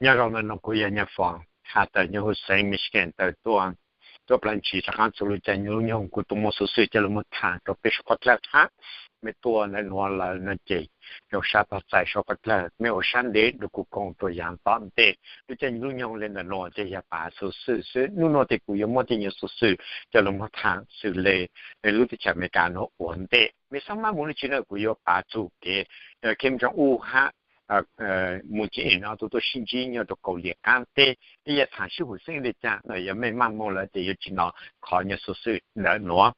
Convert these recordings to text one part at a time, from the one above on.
Nyob zoo, ntawm no kuv yog Nyiaj Foom, has tawm nyob huv xeev Michigan tawm tuaj. Tuaj plaub ntsis rov qab txug lub caij nyoog lub nyoog kuv tuaj muaj xuv xwm coj los muab tham rau peb suav qhov dlawg hab. Mej tuaj ntawm nuav lawm no ces zoo sab tog txais suav qhov dlawg, mej ua sab ntev rua kuv koom rua yav tom ntej. Lub caij nyoog lub nyoog le ntawm nuav ces yog pav xuv xwm xwb. Nub nuav tes kuv yuav muab tej nyuas xuv xwm coj los muab tham xws le lub teb chaws Amelikas nuav ua ntej. Mej xob maj moog le tsi na, kuv yuav pav txug kev Kim Jong Un hab Moon Jae-in ob tug tuaj sib ntsib nyob rau Kaus Lim qaab teb. Peb yuav tham sib hum xeeb le caag no, yog mej maj moog lawm ces yuav tsi nov qhov nyuas xuv xwm ntawm nuav.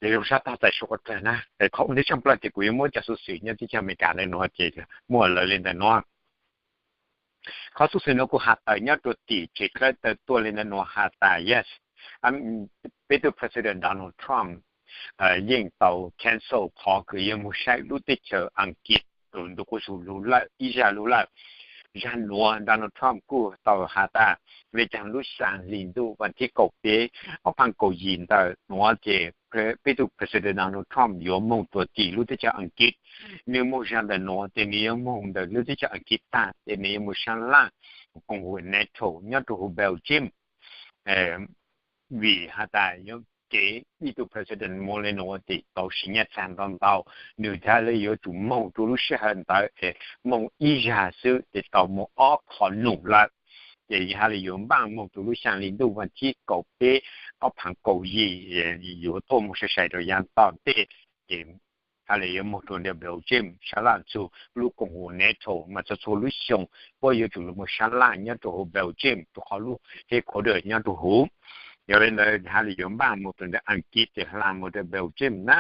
Ces zoo sab tog txais suav qhov dlawg na. Qhov ua ntej tshaj plawg tes kuv yuav muab cov xuv xwm nyob teb chaws Amelikas le nuav ces muaj lawv le ntawm nuav. Qhov xuv xwm nuav kuj has tawm nyob rua tim tseg dlawb tawm tuaj le ntawm nuav has tas, yes, peb tug President Donald Trump yeej tau cancel qhov kws yuav moog saib lub teb chaws Askiv tus ntu quas zug lug lawm ib zag lug lawm. Zag nuav Donald Trump kuj tau has tas, le caag lub xyaa hli ntuj vas thib kaum peb ob phav kaum yim ntawm nuav ces peb tug President Donald Trump yuav moog rua tim lub teb chaws Askiv. Nwg moog zag ntawm nuav ces nwg yuav moog ntawm lub teb chaws Askiv tag ces nwg yuav moog saab laaj koom huv NATO nyob rua huv Belgium. Vim has tas yuav kev ib tug President moog le nuav tes tau siv nyaj txag ntau ntau, nwg txhad le yuav tsum moog rua lub sij hawm ntawd es moog ib zag xwb tes tau moog ob qho num lawm. Ces has le yuav npaaj moog rua lub xyaa hli ntuj vas thib kaum peb ob phav kaum yim, yuav tuaj moog sai sai rua yav tom ntej. Ces has le yuav moog rua ntawm Belgium saab laaj txug lub koom huv NATO mas txhua txhua lub xyoo puab yuav tsum lug moog saab laaj nyob rua huv Belgium rua qhov lub headquarter nyob rua huv. Yog le ntawd has le yuav npaaj moog rua ntawm Askiv tes hla moog rua Belgium na.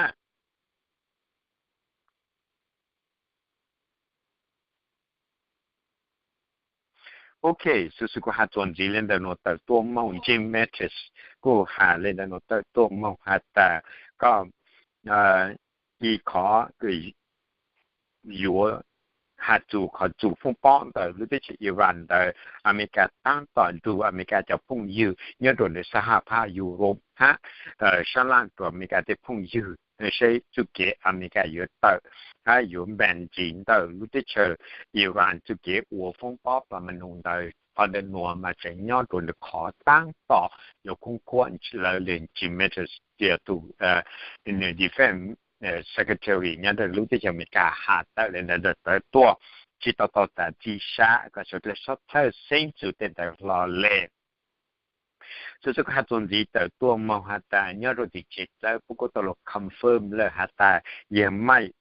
Ok, xuv xwm kuv has txuas ntxiv le ntawm nuav tawm tuaj moog, Jim Mattis kuj has le ntawm nuav tawm tuaj moog has tas, koj, ib qhov kws yuav has txug qhov txug foob pob ntawm lub teb chaws Iran ntawd, Amelikas taab tom nrug Amelikas cov phooj ywg nyob rua ntawm sab hab phab Europe hab saab laaj rua Amelikas tej phooj ywg saib txuj kev Amelikas yuav tawm hab yuav npaj ntsis ntawm lub teb chaws Iran txuj kev ua foob pob plas ma nus ntawd. Qhov ntawm nuav mas tseem nyob rua ntawm qhov taab tom yuav khoob khuab lawv le Jim Mattis, tus, nws defense secretary nyob rua lub teb chaws Amelikas has tawm le ntawd tawm tuaj, tsi tau tau tas txij sab kom suav dlawg xob thawj xeeb txug tej ntawd hlo le. Xuv xwm kuv has txuas ntxiv tawm tuaj moog has tas nyob rua tim tseg dlawb puab kuj tau lug confirm lawm has tas yawg Mike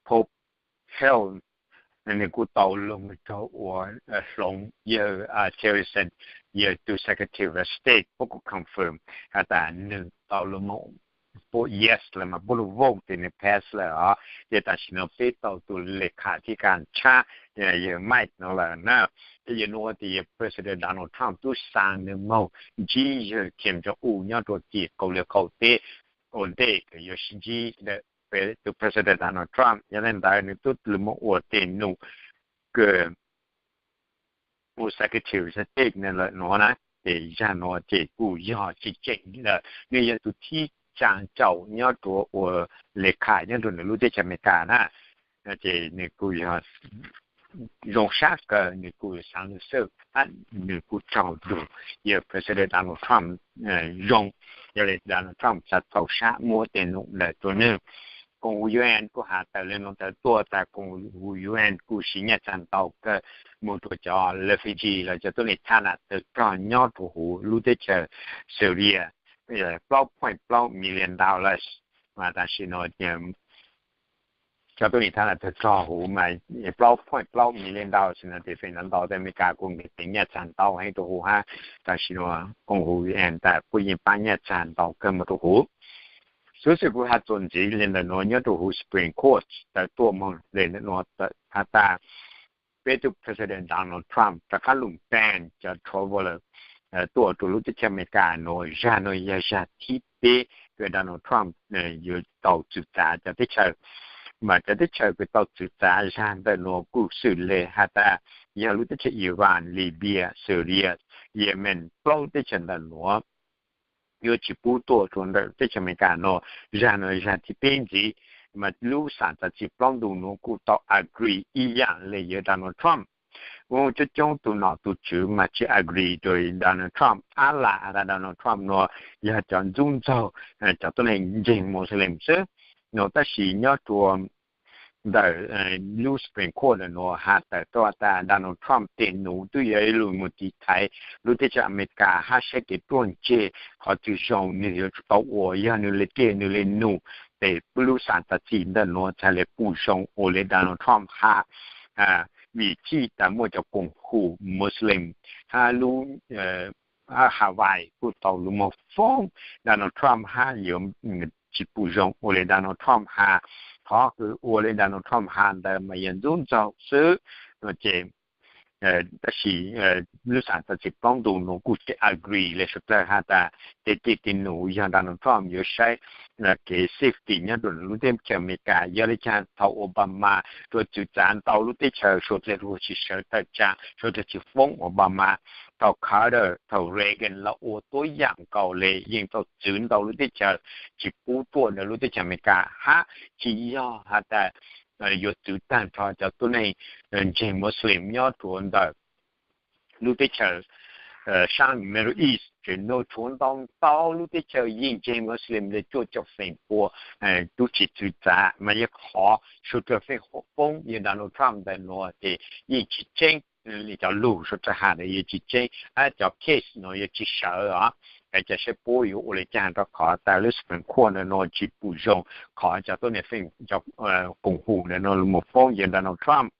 Pompeo nws kuj tau lug moog raug ua hloov yawg Tillerson, yawg tug Secretary of State puab kuj confirm has tas nws tau lug moog, puab yes lawm mas puab lug vote tes nws pass lawm os. Ces tam sim no peb tau tus le kham thib kas tshab yawg Mike no lawm na. Ces yog nuav tes yog President Donald Trump tub xaa nws moog ntsib yawg Kim Jong Un nyob rua tim Kaus Lim qaum teb ua ntej kws yuav sib ntsib ntawm tus President Donald Trump. Yog le ntawd nws tub lug moog ua tej num kws ua Secretary of State lawm nuav na. Ces zag nuav ces kuj yog tseem tseem lawm, nws yog tus thib xaa caum nyob rua ua le kham nyob rua ntawm lub teb chaws Amelikas na. Ces nws kuj yog zoo sab kawg, nws kuj xaav lug xwb hab nws kuj tsaug lug yawg President Donald Trump zoo. Yog le Donald Trump txav txaus sab muab tej num ntawd rua nwg. Koom huv UN kuj has tawm le nuav tawm tuaj tas koom huv UN kuj siv nyaj txag ntau kawg moog rua cov refugee los cov tuab neeg thab nam tawg rog nyob rua huv lub teb chaws Syria plaub point plaub million dollars. Mas tam sim no cov tuab neeg thab nam tawg rog huv mas plaub point plaub million dollars no tes feem ntau ntau tes Amelikas kuj nkeeg nyaj txag ntau heev rua huv hab. Tam sim no koom huv UN tas puab yeej paab nyaj txag ntau kawg moog rua huv. Xuv xwm kuv has txuas ntxiv le ntawm nuav nyob rua huv Supreme Court tawm tuaj moog le ntawm nuav has tas peb tug President Donald Trump rov qab lug ban cov traveler tuaj rua lub teb chaws Amelikas nuav. Zag nuav yog zag thib peb kws Donald Trump yuav tau txwv txav cov teb chaws. Mas cov teb chaws kws tau txwv txav zag ntawm nuav kuj xws le has tas yog lub teb chaws Iran, Libya, Syria, Yemen, plaub lub teb chaws ntawm nuav yuav tsi pub tuaj rua ntawm teb chaws Amelikas nuav. Zag nuav zag thib peb ntxiv, mas lub xam txav txim plaub ntug nuav kuj tau agree ib yaam le yawg Donald Trump Kuj coob coob tus nom tus tswv mas tsis agree rau Donald Trump, tab lam has tas Donald Trump no yog cov ntxub ntxaug cov tuab neeg ntseeg Muslim xwb no. Tab sis nyob rua ntawm lub Supreme Court ntawm nuav has tawm tuaj tas Donald Trump tej num twb yog ib lub mus tiv thaiv lub teb chaws Amelikas hab saib kev ruaj ntseg qhov twg zoo nwg yuav tsum tau ua. Yog nwg le tiag nwg le num, tes lub xaav txav txim ntawm nuav txhaj le pum zoo ua le Donald Trump has, vim txij tas muaj cov koom hum Muslim hab lub Hawaii kuj tau lug moog foob Donald Trump hab yuav tsis pum zoo ua le Donald Trump has. Qhov kws ua le Donald Trump has ntawd mas yog ntxub ntxaug xwb no ces tab sis lub xaav txav txim plaub ntug nuav kuj tsis agree le suav dlawg has tas tej tij tej num yog Donald Trump yuav saib kev safety nyob rua lub teb chaws Amelikas. Yog le caag thaum Obama rua txwv txav ntau lub teb chaws suav dlawg rua tsis sawv tawm tsaam, suav dlawg tsis foob Obama. Thaum Carter, thaum Reagan los ua tuab yaam nkaus le, yeej tau txwv ntau lub teb chaws tsis pub tuaj ntawm lub teb chaws Amelikas hab tsis yog has tas yuav txwv taag nrho cov tuab neeg ntseeg Muslim nyob rua ntawm lub teb chaws saab Middle East. Tseem nuav tshuav ntau ntau lub teb chaws yeej ntseeg Muslim le cuaj caum feem pua tub tsis txwv txav, mas yog qhov suav dlawg feem foob yog Donald Trump ntawm nuav ces yeej tsis tseeb. Cov lug suav dlawg has ntawd yuav tsis tseeb, cov case nuav yuav tsis sawv os. Cov saib puab yuav ua le caag rua qhov tas lub Supreme Court ntawm nuav tsis pum zoo qhov cov tuab neeg feem, cov koom hum ntawm nuav lug moog foob yog Donald Trump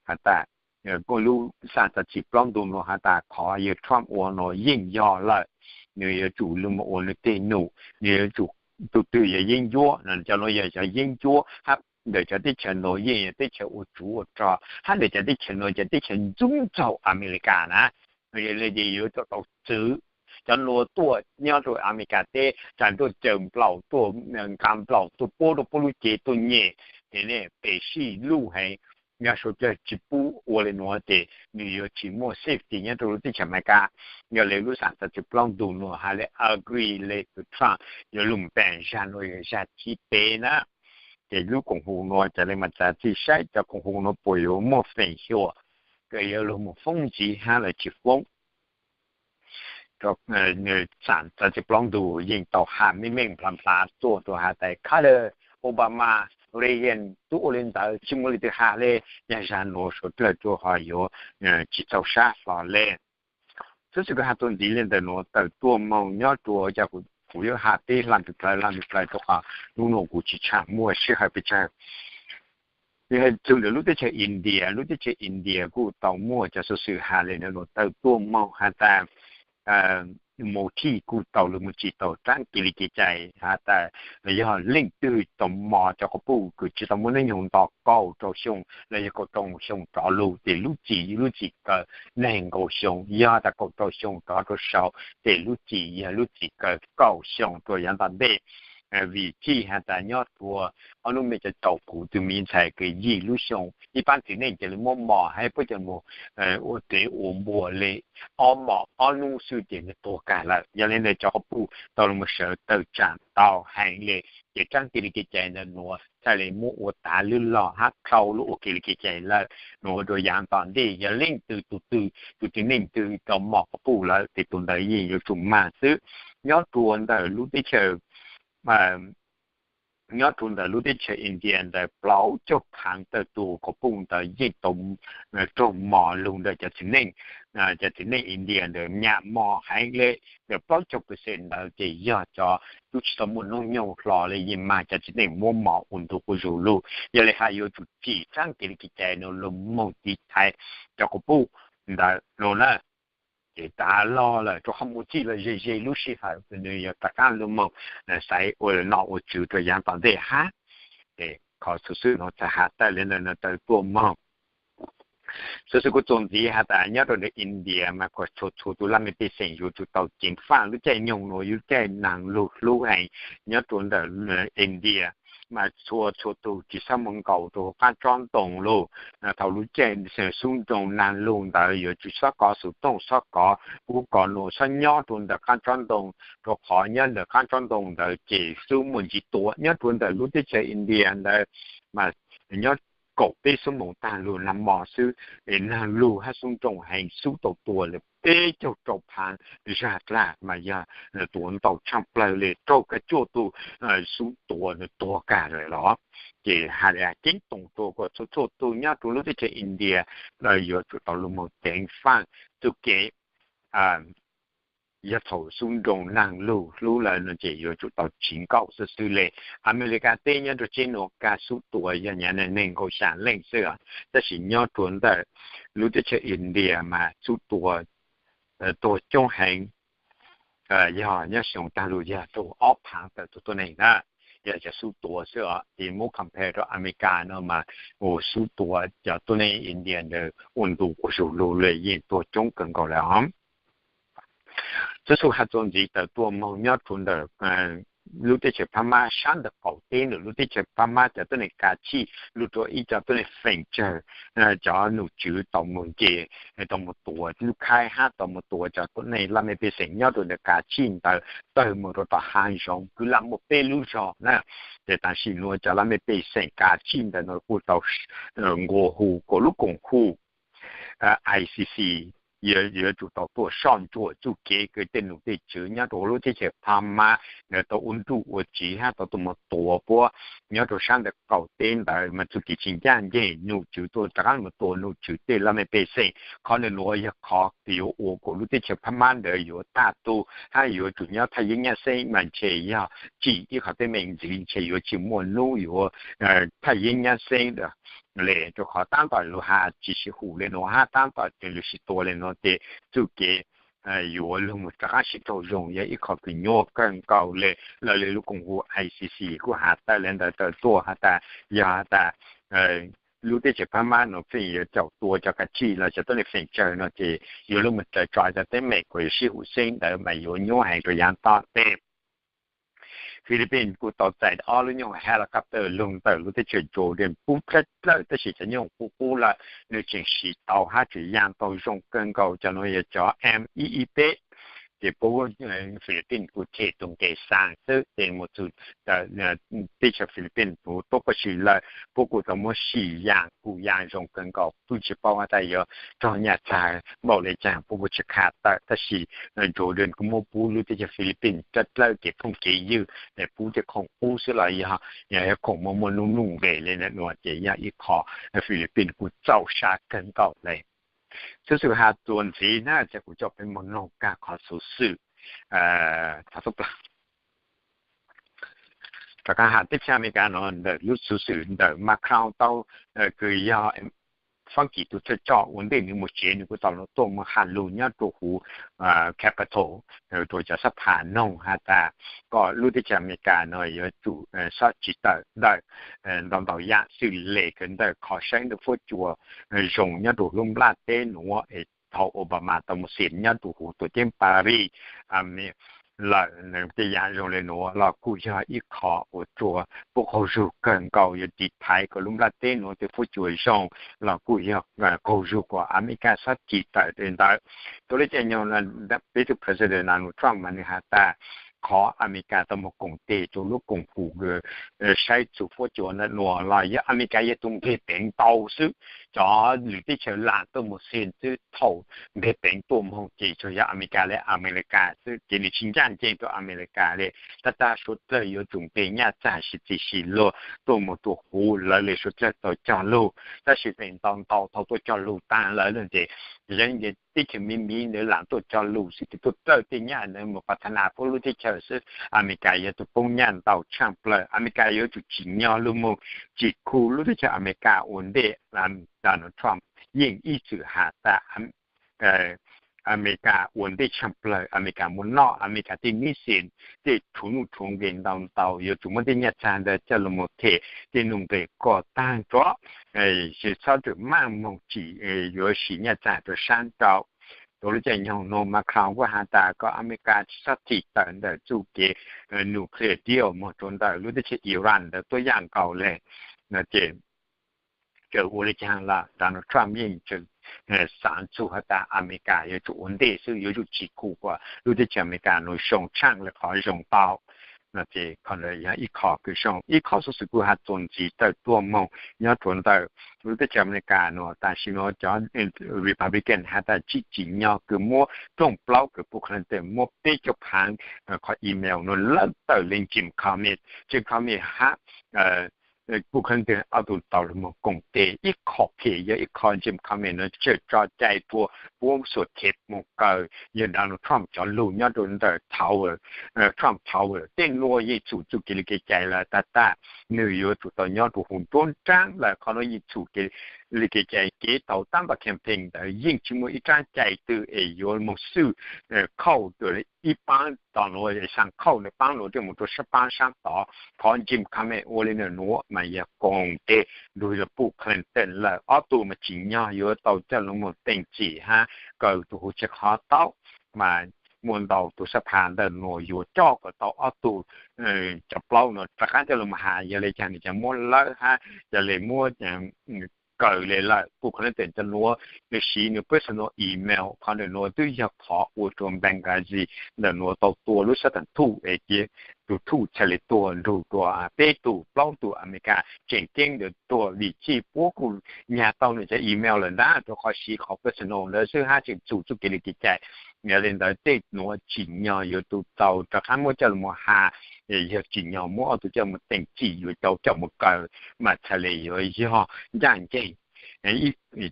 has tas lub xaav txav txim plaub ntug nuav has tas qhov yog Trump ua nuav yeej yog lawm, nwg yuav tsum lug moog ua nwg tej num, nwg yuav tsum, tug twg yog yeeb ncuab, cov nuav yog cov yeeb ncuab hab ntawm cov teb chaws nuav yeej yog teb chaws ua tsuv ua rog hab ntawm cov teb chaws nuav cov teb chaws ntxub ntxaug Amelikas na. Yog le ces yuav tsum tau txwv cov nuav tuaj nyob rua Amelikas teb, tsaam tuaj caws nplaum, tuaj nqa nplaum, tuaj puab rua puab lub cev, tuaj nyem, pes sij luj heev. Yog suav dlawg tsis pub ua le nuav ces nwg yuav tsis muaj safety nyob rua lub teb chaws Amelikas. Yog le lub xaav txav txim plaub ntug nuav has le agree le tug Trump yuav lug npeem zag nuav yog zag thib peb na. Ces lub koom hum nuav ca le mas txav txim saib cov koom hum nuav puas yuav muaj feem xyuam kws yuav lug moog foob ntxiv hab lawv tsis foob. Xaav txav txim plaub ntug yeej tau has meej meej nplhav nplhav tuaj rua has tas Carter, Obama, Reagan tub ua le ntawd, tsis muaj le twg has le. Yog zag nuav suav dlawg rua ho yuav tsis txaus sab hlo le. Xwb xwm kuv has txuas ntxiv le ntawm nuav tawm tuaj moog nyob rua, yog kuv yuav has peb hla ntws plawg hla ntws plawg rua qhov nub nuav kuv tsis tshua muaj sij hawm pes tsawg. Txug ntawm lub teb chaws India, lub teb chaws India kuj tau muaj cov xuv xwm has le ntawm nuav tawm tuaj moog has tas Modi kuj tau lug moog tsim tau tsaab kev li kev cai has tas yog leej twg tau mos cov quas puj kws tsis tau muaj hnub nyoog nto kaum rau xyoo los yog kaum rau xyoo rov lug tes lub txim lub txim kaw neeg nkaum xyoo, yog tas kaum rau xyoo rov rua sau tes lub txim yog lub txim kaw kaum xyoo rua yaav tom ntej. Vim txij has tas nyob rua ob nub me cov tau kuv tug miv ntxhais kws yim lub xyoo, ib paab txiv neej ca le muab mos hab puab ca moog ua tsev ua npua le ob mos ob nub xwb ces nwg tuag kag lawm. Yog le ntawd cov quas puj tau lug moog sawv tawm tsaam ntau heev le, ces tsaab kev li kev cai ntawm nuav txhaj le muab ua tav lwb log hab dlhau lub ua kev li kev cai lawm. Nuav ua rua yaav tom ntej yog leej twg tug twg, tug txiv neej twg tau mos quas puj lawm tes tug ntawd yeej yuav tsum mag xwb. Nyob rua ntawm lub teb chaws nyob rua ntawm lub teb chaws India ntawd plaub caug phaav tawm tug quas puj ntawd yeej tau raug mos lug ntawm cov txiv neej. Cov txiv neej India ntawd nyam mos heev le, ntawm plaub caug percent ntawd ces yog cov tub tsis tau muaj hnub nyoog hlo le yeej mag cov txiv neej muab mos ua ntu quas zug lug. Yog le has yuav tsum tsim tsaab kev li kev cai nuav lug moog tiv thaiv cov quas puj ntawd lug na. Ces tav log lawm rua qhov mus txij lawm ze ze lub sij hawm nwg yuav rov qaab lug moog xaiv ua le nom ua tswv rua yaav tom ntej hab. Qhov xuv xwm nuav txhaj has tawm le ntawm nuav tawm tuaj moog. Xuv xwm kuv txuas ntxiv has tas nyob rua ntawm India mas kuas txhua txhua tug laj mej pej xeem yuav tsum tau ceev faj lub caij nyoog nuav, lub caij naag lug hlub heev nyob rua ntawm India. Mas txhua txhua tug tsis xob moog nkaum rua huv qaab tsob ntoo lug. Thaum lub caij xub nroo naag lug ntawd yuav tsum xob kov xuv tooj, xob kov ub kov nuav, xob nyob rua ntawm qaab tsob ntoo, rua qhov nyob ntawm qaab tsob ntoo ntawd ces xub muaj ntsis tuav. Nyob rua ntawm lub teb chaws India ntawd mas nyob kaum peb xuab moos tag lug nag mo xwb, es nag lug hab xub nrooj heev, xub tau tua le peb caug rau phav zag dlag mas yog tuav ntau tshaaj plawg le rau kaum cuaj tug xub tua nws tuag kag lawm los. Ces has le ceeb toom rua kom txhua txhua tug nyob rua lub teb chaws India yuav tsum tau lug moog ceev faaj txuj kev. Yog thaum xub nrooj naag lug hlub lawm no ces yuav tsum tau tsiv nkauj xwb xwb le. Amelikas teb nyob rua tsev nuav kag xub tua yog nyav neeg kaum xya leej xwb, tab sis nyob rua ntawm lub teb chaws India mas xub tua tuag coob heev, yog nyob xyoo tag lug yog rua ob phaav tawm tug tuab neeg na, yog cov xub tua xwb os. Ces muab compare rua Amelikas no mas ua xub tua cov tuab neeg India ntawd ua ntu ua zug lug le yeej tuag coob kawg nkaus le os. Txhua txhua has txuas ntxiv tawm tuaj moog nyob rua ntawm lub teb chaws Phab Mab sab ntawm qaum teb ntawm lub teb chaws Phab Mab cov tuab neeg kav tsij lug rua ib co tuab neeg feem tsawg cov nom tswv tau moog nce, tau moog tua lub khaib hab tau moog tua cov tuab neeg laj mej pej xeem nyob rua ntawm kav tsij ntawd tawg moog rua tom haav zoov kwv lam muaj peb lub zog na. Ces tam sim nuav cov laj mej pej xeem kav tsij ntawd no kuj tau nqua hu kom lub koom hu I C C yuav tsum tau tuaj soj ntsuam txuj kev kws tej nom tej tswv nyob rua lub teb chaws Phab Mab ntawd tau ua nruj ua tsiv hab tau tuaj moog tua puab nyob rua sab ntawm qaum teb ntawd mas txuj kev tsis ncaaj nceeg, nom tswv tuaj rov qaab moog tua nom tswv tej laj mej pej xeem. Qhov ntawd nuav yog qhov yuav ua kom lub teb chaws Phab Mab ntawd yuav tag tu hab yuav tsum nyob thaj yeeb nyab xeeb mas ntshe yog tsim ib qhov teeb meem ntxiv ntshe yuav tsis muaj nub yuav thaj yeeb nyab xeeb le, rua qhov tab tom lug has tsis sib hum le nuav hab tab tom lug sib tua le nuav ces txuj kev yuav lug moog rov qaab sib raug zoo yog ib qho kws nyuaj kawg nkaus le. Lawv le lub koom hu I C C kuj has tawm le ntawd tawm tuaj has tas yog has tas lub teb chaws Phab Mab nuav pheej yuav caum tua cov kav tsij los cov tuab neeg feem tsawg no ces yuav lug moog raws tso cov teeb meem kuas yuav sib hum xeeb ntawd mas yuav nyuaj heev rua yaav tom ntej. Philippines kuj tau txais ob lub nyuj helicopter lug ntawm lub teb chaws Jordan pub dlawb dlawb tab sis cov nyuj qub qub lawm, nws tseem siv tau hab tseem yaa tau zoo kawg nkaus. Cov nuav yog cov M ib ib peb, ces puab Philippines kuj them tus nqe xaa xwb ces mus txug teb chaws Philippines puab tuab pob si lawm puab kuj tau muab sim yaa kuj yaa zoo kawg nkaus, pub tsis paub has tas yuav raug nyaj txag npaum le caag puab kuj tsis qha tawm tab sis Jordan kuj muab pub lub teb chaws Philippines dlawb dlawb kev phooj kev ywg, pub tej khoom qub xwb los yog, yog khoom muaj muaj nuj nuj nqes le nuav ces yog ib qho Philippines kuj txaus sab kawg nkaus le. Txhua txhua has txuas ntxiv na ces kuv coj peb moog noog kag qhov xuv xwm thov tub plag. Rov qab has teb chaws Amelikas no ntawm lub xuv xwm ntawm Macron tau kws yog Fab Kis tus thawj coj ua ntej nws mus tsev nws kuj tau tuaj moog has lug nyob rua huv Capitol rua cov xab phas noog has tas kom lub teb chaws Amelikas no yuav tsum xob tsis tawm ntawm ntau ntau yaam xwm le kws ntawm qhov saib ntawm fuab cua zoo nyob rua lub nplaj teb nuav es thaum Obama tau mus xim nyob rua huv tuam ceeb Paris lawm. Tej yaam zoo le nuav los kuj yog ib qho ua rua puab qaug zug kawg nkaus yuav tiv thaiv kom lub nplaj teb nuav tej fuab cua zoo los kuj yog qaug zug kom Amelikas xob tsis tawm le ntawd. Tuav le caag nyoog peb tug President Donald Trump mas nws has tas qhov Amelikas tau moog koom teg rua lub koom hu saib txug fuab cua ntawm nuav los yog Amelikas yog tus nqeg peev ntau xwb, cov lwm teb chaws lam tuaj mus xim xwb thaum nqeg peev tuaj moog ces tsuas yog Amelikas le Amelikas xwb ces nws tsis ncaaj nceeg rua Amelikas le. Tab tag suav dlawg yuav tsum nqeg nyaj txag sib txig sib luag tuaj moog rua huv lawv le suav dlawg tau cog lug, tab sis feem ntau ntau thaum tuaj cog lug taag lawm ces yeej teb chaws miv miv ntawd lam tuaj cog lug xwb ces tuaj dlawb tej nyaj ntawd mus pas tha nas puab lub teb chaws xwb. Amelikas yog tus poob nyaj ntau tshaaj plawg, Amelikas yuav tsum tsim nyog lug moog tsim khu lub teb chaws Amelikas ua ntej. Donald Trump yeej ib txwm has tas Amelikas ua ntej tshaaj plawg, Amelikas muaj noj Amelikas tej mission, tej rhuv nuj rhuv nqes ntau ntau, yuav tsum muab tej nyaj txag ntawd coj lug mus them tej nuj nqes kom taag rov, tsis txhob rawm maj moog tsim, yuav sim nyaj txag rua sab nraud. Tuav le caag nyoog nuav Macron kuj has tas kom Amelikas tsis txhob txim tawm ntawm txuj kev nuclear deal moog rua ntawm lub teb chaws Iran ntawd tuab yaam nkaus le. Ces txawm ua le caag los Donald Trump yeej tseem xaav txug has tas Amelikas yuav tsum ua ntej xwb, yuav tsum tsim khu kom lub teb chaws Amelikas nuav zoo tshaaj le qhov zoo tau. No ces qhov ntawd yog ib qho kws zoo. Ib qho xov xwm kuv has txuas ntxiv tawm tuaj moog nyob rua ntawm lub teb chaws Amelikas no, tam sim no cov Republican has tas tsi tsim nyog kws muab rooj plaub kws Bill Clinton muab peb caug phaav qhov email no lawv tawm le Jim Comey. Jim Comey hab Bill Clinton ob tug tau lug moog koom teg. Ib qho phem yog ib qho Jim Comey no tseem tso cai rua puab xuas khev moog kaw yawg Donald Trump cov lug nyob rua ntawm Tower, Trump Tower. Tej nuav yeej txhum txuj kev li kev cai lawm tag tag, nwg yuav tsum tau nyob rua huv nruab nraab lawm. Qhov nuav yeej txhum kev li kev cai, kev tau taab tom campaign ntawd yeej tsi muaj ib tsaab cai twg es yuav moog xwj khauj ib paab tom nuav, xaa khauj paab nuav tej moog rua sab paab sab tod. Qhov Jim Comey ua le nuav mas yog koom teg nrug yawg Bill Clinton lawm. Ob tug mas tsim nyog yuav tau coj lug moog teem txim hab kaw tug huv tsi qhov tau, mas muaj ntau tug sab phas ntawm nuav yuav coj kom tau ob tug cov plaub nuav rov qaab coj lug moog has yog le caag nwg ca muab lawb hab ca le muab kaw le lawm. Bill Clinton cov nuav nwg siv nwg personal email, qhov ntawm nuav twb yog qhov ua rua Benghazi ntawm nuav tau tua lub sab thaam thuj es cia tug thuj txhaj le tuag nrug rua peb tug plaub tug Amelikas tseem ceeb ntawd tuag vim tsi puab kuj nyag tau nwg cov email lawm ntag, rua qhov siv qhov personal ntawd xwb hab tseem txhum txuj kev li kev cai. Yog le ntawd tej nuav tsim nyog yuav tau rov qaab muab coj lug moog has, yog tsim nyog muab ob tug coj moog teem txim yuav tau coj moog kaw mas txhaj le yuav yog ncaaj nceeg,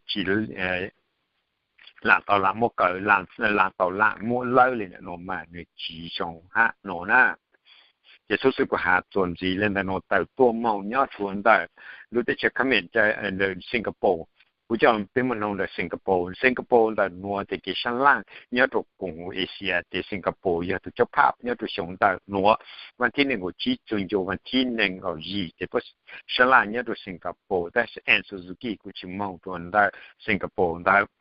tsi laam tau laam muab kaw, laam tau laam muab lawb le ntawm nuav mas nwg tsi zoo hab nuav na. Ces xov xwm kuv has txuas ntxiv le ntawm nuav tawm tuaj moog nyob rua ntawm lub teb chaws Khmer, Singapore. Kuv coj peb moog noog ntawm Singapore. Singapore ntawm nuav ces kev sab laj nyob rua koom huv Asia ces Singapore yog tug caub phaj nyob rua xyoo ntawm nuav. Vaaj thib neeg nkaum tsib txug ncu vaaj thib neeg nkaum yim ces puab sab laj nyob rua Singapore, tab sis Aung San Suu Kyi kuj tsi moog rua ntawm Singapore ntawd.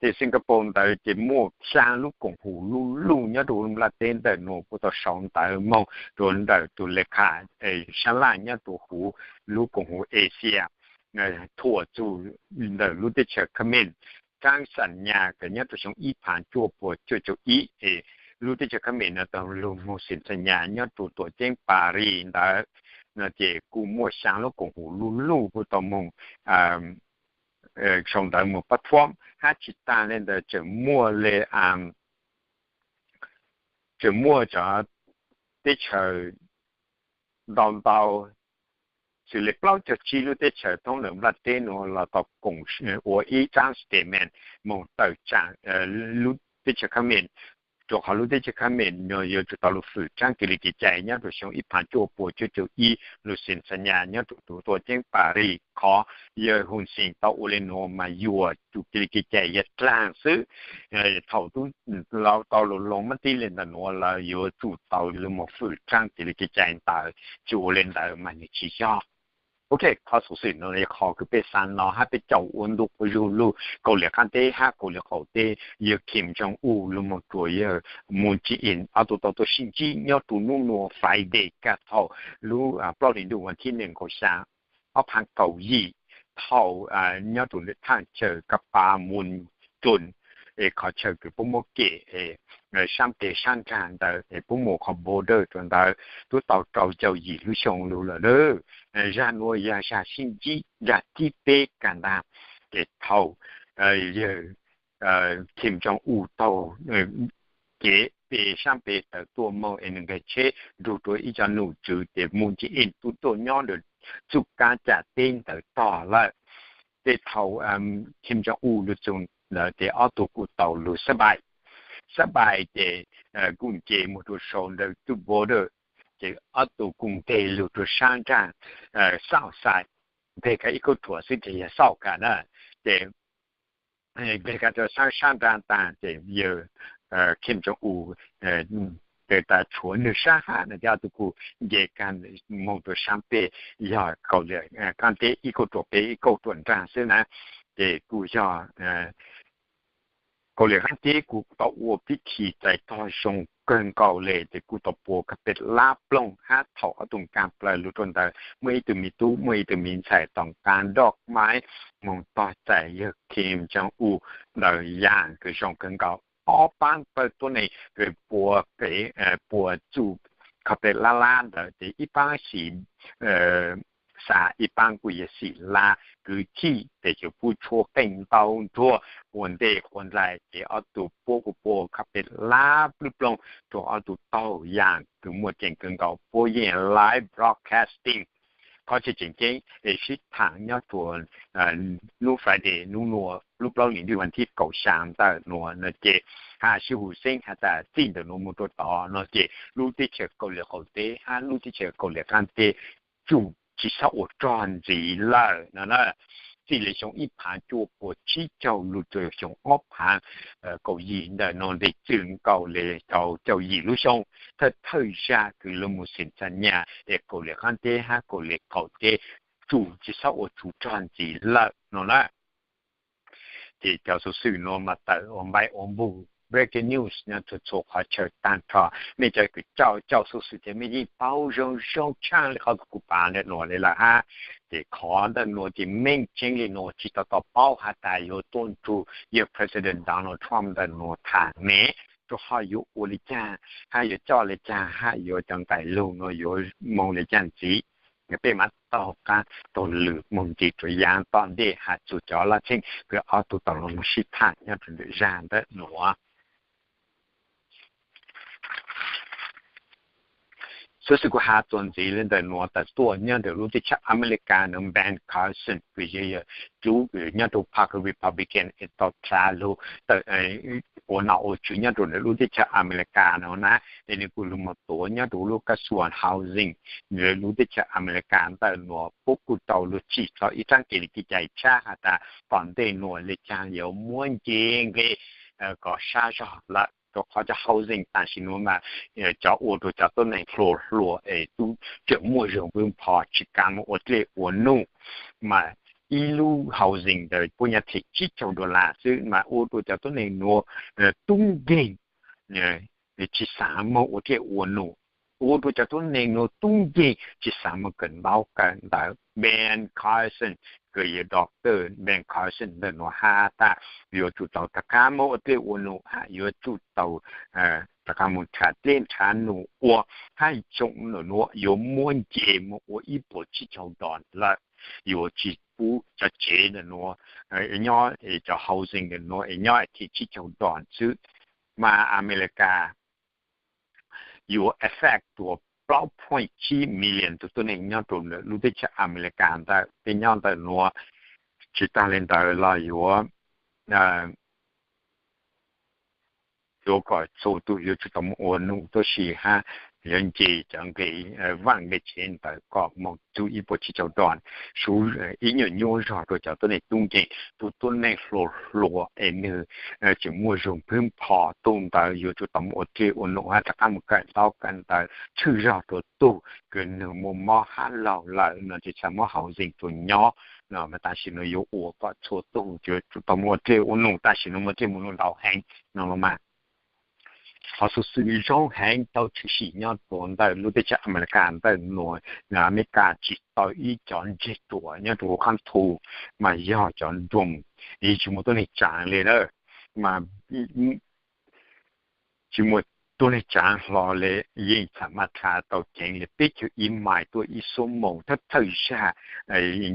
Ces Singapore ntawd ces muaj xyaa lub koom huv luj luj nyob rua nplaj teb ntawm nuav, kuj tau sau ntawv moog rua ntawm tug le khas sab laj nyob rua huv lub koom huv Asia thuam txug ntawm lub teb chaws Khmer. Tsaab xas nyas kws nyob rua xyoo ib phav cuaj puas cuaj caug ib es lub teb chaws Khmer no tau lug moog xeem xas nyas nyob rua tuam ceeb Paris ntawd no ces kuj muaj xyaa lub koom huv luj luj kuj tau moog sau ntawv moog pab thuam hab tsi taag le ntawd tseem muaj le tseem muaj cov teb chaws ntau ntau, xws le plaub caug tsib lub teb chaws thoob ntawm nplaj teb nuav los tau koom ua ib tsaab statement moog tawm tsaam lub teb chaws Khmer, rua qhov lub teb chaws Khmer no yuav tsum tau lug fwm tsaab kev li kev cai nyob rua xyoo ib phav cuaj puas cuaj caug ib lug xeem xas nyas nyob rua tuam ceeb Paris. Qhov yawg Hun Sen tau ua le nuav mas yuam tsum kev li kev cai yog dlaag xwb. Thaum tub tau lug loo mab tib le ntawm nuav lawm yuav tsum tau lug moog fwm tsaab kev li kev cai ntawd, tsi ua le ntawd mas nwg tsi yog. Ok, qhov xov xwm no yog qhov kws peb xaav no hab peb caum ua ntu quas zug lug Kauslim Qaab Teb hab Kauslim Qaum Teb, yawg Kim Jong Un lug moog rua yawg Moon Jae-in ob tug tau tuaj sib ntsib nyob rua nub nua Friday kag thaum lub plaub hlis ntuj vas thib nees nkaum xya ob phav kaum yim, thaum nyob rua thaaj chaw Kapamunjom es qhov chaw kws puab muab kem saab teg saab nraag ntawd es puab muab qhov border rua ntawd tub tau rau caum yim lub xyoo lug lawm. Zag nuav yog zag sib ntsib zag thib peb kag ntag, ces thaum yawg Kim Jong Un taug kev pe saab pe tawm tuaj moog es nwg nkag tsheb nrug rua ib co nom tswv ces Moon Jae-in tub tuaj nyob ntawm txuj kaab cam teb ntawd tog lawm. Ces thaum Kim Jong Un lug txug ntawd ces ob tug kuj tau lug sab npais, sab npais ces kuj nce moog rua sau ntawm txuj border, ces ob tug kuj nkeg lug rua saab nraag, south side, nkeg kag ib kauj ruam xwb ces yog south kag na. Ces nkeg kag rua saab, saab nraag taag ces yawg Kim Jong Un tas tshuav nwg sab hab no ces ob tug kuj nce kag moog rua saab peg, yog Kauslim Qaab Teb ib kauj ruam peg ib kauj ruam nraag xwb na. Ces kuj yog Kauslim Qaab Teb kuj tau ua pib thi txais tog zoo kawg nkaus le, ces kuj tau pua kag peb lab ploog hab thaum ob tug nkaag plaws lug rua ntawd muaj ib tug miv tub muaj ib tug miv ntxhais tau nqaa nroj maib moog tog txais yawg Kim Jong Un ntawd yaam kws zoo kawg nkaus. Ob paab pawg tuab neeg pua peb, pua txuj qhov peb lab lab ntawd ces ib paab xim xa, ib paab kuj yog xim lab kwv tij, ces tsuas pub tshuab qeej ntau nruag ua ntej ua nraim ces ob tug puab kuj puab qhov peb lab plub ploog rua ob tug taug yaam kws muaj tseem kawg nkaus puab yeej live broadcasting. Qhov tseem ceeb es sib thaam nyob rua nub Friday nub nuav lub plaub hlis ntuj vas thib kaum xyaa ntawm nuav no ces hab sib hum xeeb has tas txij ntawm nuav moog rua tod no ces lub teb chaws Kauslim Qaum Teb hab lub teb chaws Kauslim Qaab Teb tsuj tsi xob ua rog ntxiv lawm no na. Txij le xyoo ib phav cuaj puas tsib caug lug rua xyoo ob phav kaum yim ntawm nuav ntes txwv nkaus le tau caum yim lub xyoo, thawj thawj zag kws lug moog xeem txha nyaj es Kauslim Qaab Teb hab Kauslim Qaum Teb tsuj tsi xob ua tsug rog ntxiv lawm no na. Ces cov xuv xwm nuav mas tawm ua npaib ua npug, breaking news nyob rua txhua qhov chaw taag nrho. Mej cov kws coj coj xuv xwm ces mej yeej paub zoo zoo tshaaj le qhov kws kuv pav ntawm nuav le lawm hab. Ces qhov ntawm nuav ces meej tseeb le nuav tsi tau tau paub has tas yuav tuaj nrug yawg President Donald Trump ntawm nuav thaam ne, rua qhov yuav ua le caag hab yuav coj le caag hab yuav cov nqe lug nuav yuav moog le caag ntxiv. Peb mam taug qaab taug lwm moog ntxiv rua yaav tom ntej has txug cov laj txheej kws ob tug tau lug moog sib thaam nyob rua ntawm zag ntawm nuav. Xuv xwm kuv has txuas ntxiv le ntawm nuav tas tuaj nyob rua lub teb chaws America nuav Ben Carson kws yog lub nyob rua Park Republican es tau dlha lug ua nom ua tswv nyob rua ntawm lub teb chaws America nuav na, es nwg kuj lug moog tuav nyob rua lub kab xuas housing ntawm lub teb chaws America ntawm nuav puab kuj tau lug tsim txog ib tsab kev le kev cai tshab has tas tom ntej nuav le caag yuav muab nce nqe kom sab zog lawm rua qhov cov housing tam sim nuav mas cov ua rua cov tuab neeg hluas hluas es tub tseem muaj zog pwb npho tsi kav moog ua dlej ua nuj mas ib lub housing ntawd puab nyaj them tsib caug dollar xwb mas ua rua cov tuab neeg nuav tub nkeeg tsi xaav moog ua dlej ua nuj, ua rua cov tuab neeg nuav tub nkeeg tsi xaav moog kawm ntaub kawm ntawv. Ben Carson kws yog Doctor Ben Carson ntawm nuav has tas yuav tsum tau rov qaab moog ua dlej ua nuj hab yuav tsum tau rov qaab moog nrhav dlej nrhav nuj ua hab xyoo ntawm nuav yuav muab nce moog ua ib puas tsib caug dollar lawm. Yuav tsi pub cov tsev ntawm nuav nyob, cov housing ntawm nuav es nyob them tsib caug dollar xwb. Mas America yuav affect rua plaub point tsib million tug tuab neeg nyob rua ntawm lub teb chaws America ntawm peb nyob ntawm nuav. Tsi taag le ntawd los yuav yuav kom txhua tug yuav tsum tau moog ua nuj tuab si hab yuav nce cov nqe vaaj nqe tsev ntawd kom moog txug ib puas tsib caug dollar, suv ib nyuag nyuaj zog rua cov tuab neeg tub nkeeg. Tug tuab neeg hluas hluas es nwg tseem muaj zog pwb npho, tug ntawd yuav tsum tau moog ua dlej ua nuj hab rov qaab moog kawm ntaub kawm ntawv tshwj zog rua tug kws nwg muaj mob hab laug lawm no tsi txhad muab housing rua nyob no mas tam sim nuav yuav ua kom txhua tug yuav tsum tau moog ua dlej ua nuj tam sim nuav muaj dlej moog nuj ntau heev no los mas. Qhov xuv xwm zoo heev tau tshwm sim nyob rua ntawm lub teb chaws America ntawm nuav, America tsim tau ib cov ntseg ruam nyob rua huv qaab thu mas yog cov drone, yeej tsi muaj tuab neeg tsaav le na, mas tsi muaj tuab neeg tsaav hlo le, yeej txhad mas dlha tau ceev le peb caug ib mais tuaj ib xuab moos thawj thawj zag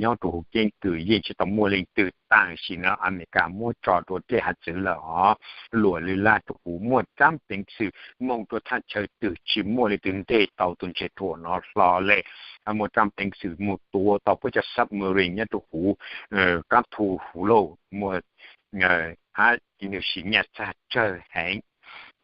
nyob rua huv keeb kws yeej tsi tau muaj leej twg tam sim nuav America muab tso rua dlej hav txwv lawm os. Luam lwm laj rua huv muaj tsab peev xwm moog rua thaj chaw twg tsi muaj leej twg nteg tau tug ntseg ruam no hlo le. Muaj tsab peev xwm moog tua tau puab cov submarine nyob rua huv qaab thu huv lauj, muaj hab nwg sim nyaj txag tsawg heev.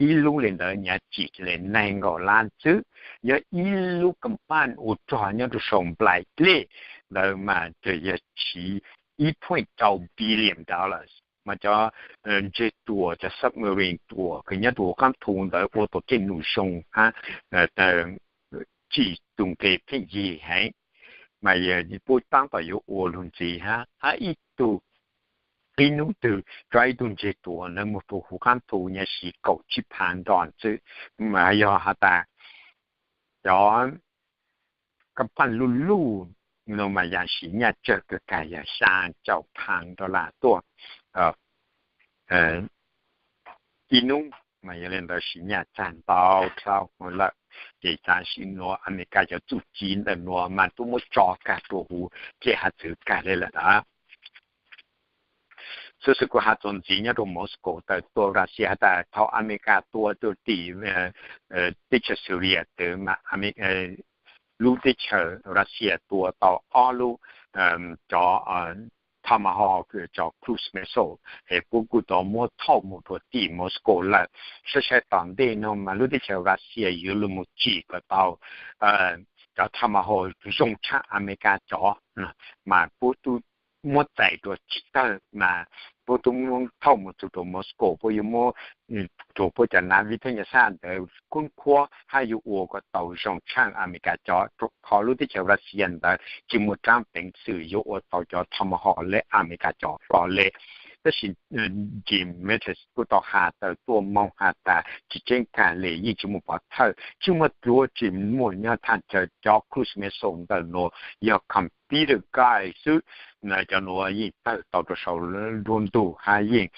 Ib lub le ntawd nyaj tsim le neeg nkaum lab xwb. Yog ib lub company ua rog nyob rua sau nplaim dlej ntawd mas yog tsiv ib point rau billion dollars. Mas cov ntseg ruam, cov submarine ruam kws nyob rua huv qaab thu ntawd ua tau dlej num zoo hab tsim tug nqe pheej yig heev. Mas puab taab tom yuav ua lug ntxiv hab, hab ib tug, ib nub twg cov ib tug ntseg ruam ntawd moog rua huv qaab thu nyaj siv kaum tsib phav dollar xwb. Mas yog has tas cov company luj luj no mas yam siv nyaj tsawg kawg kag yog xyaa caum phav dollar tuaj ib nub, mas yog le ntawd siv nyaj txag ntau dlhau lawm. Ces tam sim nuav Amelikas cov txuj ci ntawm nuav mas tub muab tso kag rua huv dlej hav txwv kag le lawm ntag. Xov xwm kuv has txuas ntxiv nyob rua Moscow tawm tuaj Russia has tas thaum Amelikas tua tuaj tim teb chaws Syria tawm mas lub teb chaws Russia tua tau ob lub cov Tomahawk, cov cruise missile, es puab kuj tau muab thauj mus rua tim Moscow lawm. Saib saib tom ntej no mas lub teb chaws Russia yuav lug mus tsim kom tau cov Tomahawk zoo tshaaj Amelikas cov, mas puab tub muab txais rua tsis tawg mas puab tub muab thauj mus txug rua Moscow, puab yuav muab rua puab cov nav vij thaj nyaj xaj ntawd khub khuab hab yuav ua kom tau zoo tshaaj Amelikas cov, rua qhov lub teb chaws Russia ntawd tsis muaj tsab peev xwm yuav ua tau cov Tomahawk le Amelikas cov hlo le. Tab sis Jim Mattis kuj tau has tawm tuaj moog has tas tsis tseeb kag le, yeej tsis muaj pov thawj, tsis muaj dluav tsi muaj nyob thaj chaw. Cov cruise missile ntawm nuav yog computer guide xwb, cov nuav yeej tawg tau rua sau nruab ntug hab yeej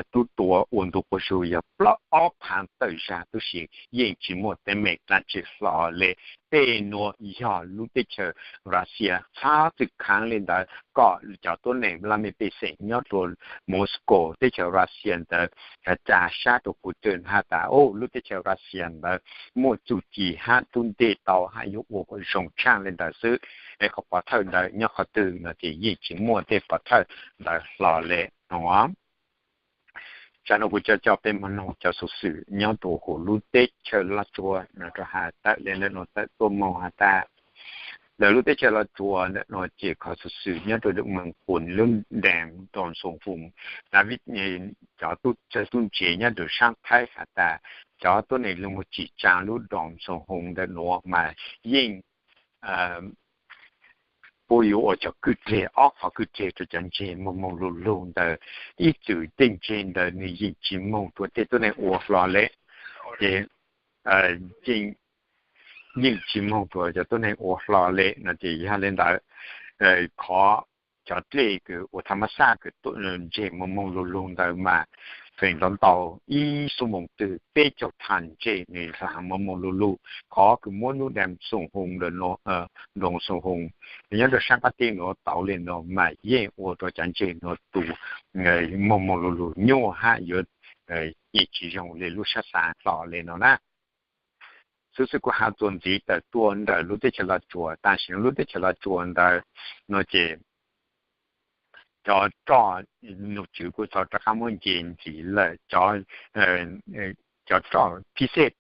tub tua ua ntu quas zug yog plaub ob phaav tawm zag tub si, yeej tsis muaj teeb meem dlaab tsi hlo le. Tej nuav yog lub teb chaws Russia txhob txwm khaav le ntawd kom cov tuab neeg laj mej pej xeem nyob rua Moscow teb chaws Russia ntawd ca sab rua Putin has tas lub teb chaws Russia ntawd muaj txuj ci hab tub nteg tau hab yuav ua kom zoo tshaaj le ntawd xwb. Es qhov pov thawj ntawd nyob qhov twg no ces yeej tsis muaj tej pov thawj ntawd hlo le no. Tsam no kuv coj coj peb moog noog cov xuv xwm nyob rua huv lub teb chaws Los Tsuas no rua has tawm le ntawm nuav tawm tuaj moog has tas ntawm lub teb chaws Los Tsuas ntawm nuav ces qhov xuv xwm nyob rua dum moog pum lub dam Doo Xoo Hoo, cov tub txawg tub ntse nyob rua saab Thaib has tas cov tuab neeg lug moog tsim tsaa lub Doo Xoo Hoo ntawm nuav mas yeej puab yuav ua cov kwj deg, ob qhov kwj deg rua cov ntseg moog moog lug lug ntawd. Ib txwm tej ntseg ntawd nwg yeej tsis moog rua tej tuab neeg ua hlo le, ces yeej tsis moog rua cov tuab neeg ua hlo le no ces yog le ntawd qhov cov dlej kws ua tha ma xaj kws ntseg moog moog lug lug ntawd mas feem ntau ntau ib xuab moos twg peb caug thav ntseg nwg hla moog moog lug lug. Qhov kws muab lub dam Xoo Hoo, Doo Xoo Hoo nyob rua saab qab teb nuav tau le nuav mas yeej ua rua cov ntseg nuav tus moog moog lug lug nyuaj hab yuav yeej tsis zoo le lub sab xaav hlo le no na. Xuv xwm kuv has txuas ntxiv tawm tuaj ntawm lub teb chaws Los Tsuas, tam sim no lub teb chaws Los Tsuas ntawd no ces cov roj nom tswv kuj tau rov qab muab nce ntxiv lawm, cov roj phij xej,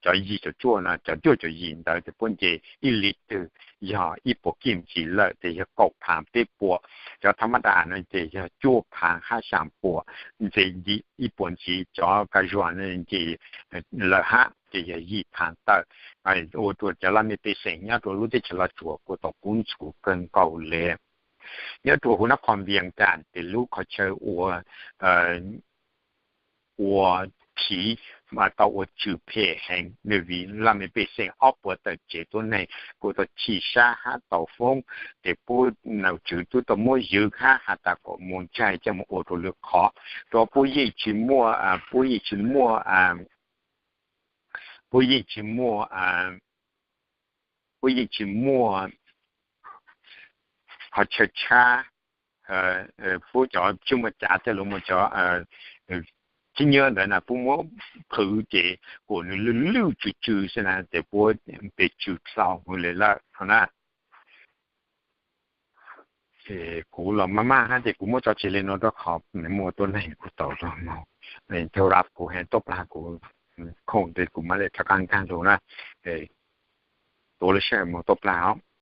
cov yim caum cuaj no, cov cuaj caum yim ntawd ces puab nce ib li twg yog ib puas kij ntxiv lawm ces yog kaum phaav peb puas, cov tha ma da no ces yog cuaj phaav hab xyaa puas, nce ib puas ntxiv, cov ka zuag no nce lawm hab ces yog yim phaav tawm. Ua rua cov laj mej pej xeem nyob rua lub teb chaws Los Tsuas kuj tau kub ntxhuv kawg nkaus le. Nyob rua huv Nab Qhoos Vias Cas tes lub qhov chaw ua ua phiv mas tau ua tsw phem heev, nws vim laj mej pej xeem ob puas tawm tsev tuab neeg kuj tau chim sab hab tau foob, ces puab nom tswv tub tau muab ywg hab has tas kom mus ntsaig coj mus ua rua lwm qhov, rua puab yeej tsis muaj, puab yeej tsis muaj, puab yeej tsis muaj, puab yeej tsis muaj qhov chaw tshab, puab cov tsis muaj cav tej lug muaj cov tib nyuab ntawd na puab muab qhwv ces kuas nws lwj lwj tsw tsw xwb na ces puab pes tsw dlhau le lawm no na. Ces kuv los maj maj hab ces kuv muab tso tseg le nuav rua qhov muaj tuab neeg kuj tau lug moog, thaum kuv heev tuaj plag kuv khoom tes kuv mam le rov qab nkaag lug na. Tuav lub sij hawm moog tuaj plag os.